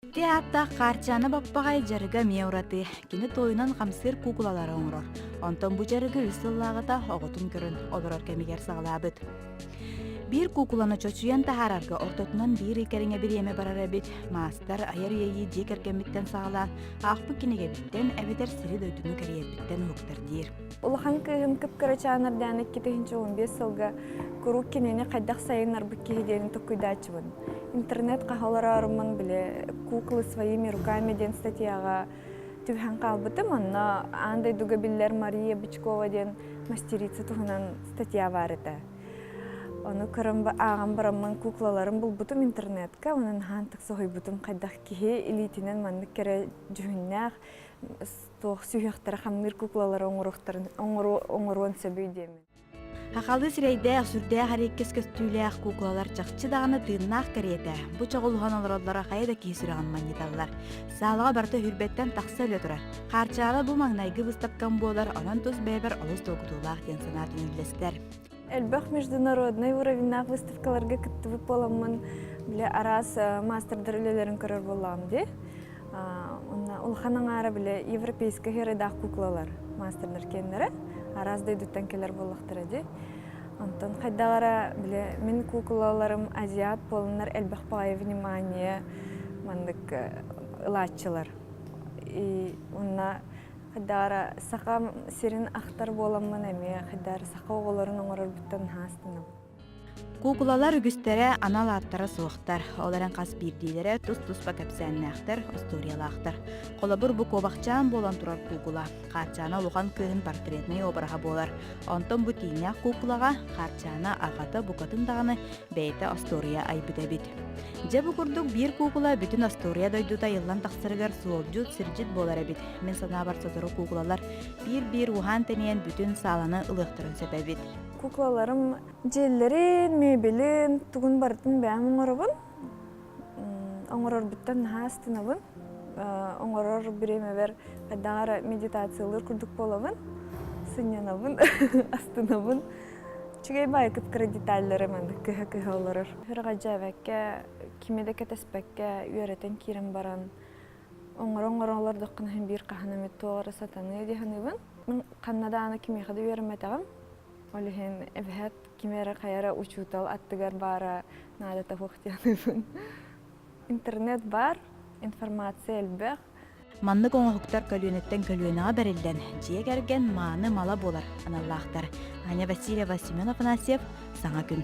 Ити ааттаах Хаарчаана Баппаҕай дьарыга эмиэ ураты. Кини туойунан хамсыыр куукулалары оҥорор. Онтон бу дьарыгы үс сыллааҕыта оҕотун көрөн олорор кэмигэр саҕалаабыт. Биир куукуланы чочуйан таһаарарга ортотунан биир ый кэриҥэ бириэмэ барар эбит. Маастар айар иэйии дьиэ кэргэммиттэн саҕалаан, аахпыт кинигэбиттэн эбэтэр сири-дойдуну кэрийэрбиттэн уһуктар диир. Улахан кыыһым кып-кырачаан эрдэҕинэ 2015 сылга куруук кинини хайдах сайыннарбыт киһи диэни толкуйдааччыбын. Интернет хаһа олорооруммун били «Куклы своими руками» диэн статьяҕа түбэһэн хаалбытым. Онно аан дойдуга биллэр Мария Бычкова диэн мастерица туһунан статья баар этэ. Ону көрөн ааҕан бараммын куклаларын булбутум интернетка, онон хаантык соһуйбутум хайдах киһи илиитинэн маннык кэрэ дьүһүннээх туох сүһүөхтэрэ хамныыр куклалары оҥоруохтарын оҥоруон сөбүй диэммин. Хахалы сирэйдээх, сүрдээх эриэккэс көстүүлээх куукулалар чахчы даҕаны тыыннаах кэриэтэ, бу чоҕулуһан олороллоро хайа да киһи сүрэҕин манньыталлар. Саалаҕа барыта үрбэттэн тахса үлэ турар. Хаарчаала бу маҥнайгы быыстапкам буолар, онон тус бэйэбэр олус долгутуулаах диэн санаатын үллэстэр. Элбэх международнай уровеннаах выставкаларга кыттыбыт буоламмын, били араас маастардар үлэлэрин көрөр буоллаҕым дии. Онно улахан аҥаара били европейскай херайдаах куклалар маастардар киэннэрэ араас дойдуттан кэлэр буоллахтара дии. Онтон хайдах эрэ били мин куклаларым азиат буоланнар элбэх баҕайы внимание маннык ылааччылар. И онно хайдах эрэ саха сирин ахтар буоламмын эмиэ хайдах эрэ саха оҕолорун оҥорорбуттан наһаа астынабын. Куукулалар үгүстэрэ анал ааттара суохтар, ол эрэн хас биирдиилэрэ тус-туспа кэпсээннээхтэр, остуоруйалаахтар. Холобур, бу куобахчаан буолан турар куукула Хаарчаана улахан кыыһын портретнай обраһа буолар. Онтон бу тииҥнээх куукулаҕа Хаарчаана аҕата букатын даҕаны бэйэтэ остуоруйа айбыт эбит. Дьэ бу курдук биир куукула бүтүн остуоруйа дойдута айыллан тахсарыгар суолдьут, сирдьит буолар эбит. Мин санаабар сотору куукулалар биир-биир уһаан-тэнийэн бүтүн сааланы ылыахтарын сөп эбит. Куклаларым дьиэлэрин, мебелин, тугун барытын бэйэм оҥоробун. Оҥорорбуттан наһаа астынабын. Оҥорор бириэмэбэр хайдах эрэ медитациялыыр курдук буолабын. Сынньанабын, астынабын. Үчүгэй баайы кыра деталлары маннык кыһа-кыһа олорор. Сүрэҕэлдьээбэккэ, кими да кэтэспэккэ үөрэтэн киирэн баран оҥоро-оҥоро олордоххуна иһин биир хаһан эмит туох эрэ сатаныа дии саныыбын. Мин ханна даҕаны кимиэхэ да үөрэммэтэҕим. Ол иһин эбэһээт кими эрэ хайа эрэ учуутал аттыгар баара наадата суох дии саныыбын. Интернет баар, информация элбэх. Маннык оҥоһуктар көлүөнэттэн көлүөнэҕэ бэриллэн, дьиэ кэргэн мааны мала буолар аналлаахтар. Аня Васильева, Семен Афанасьев, Саҥа күн.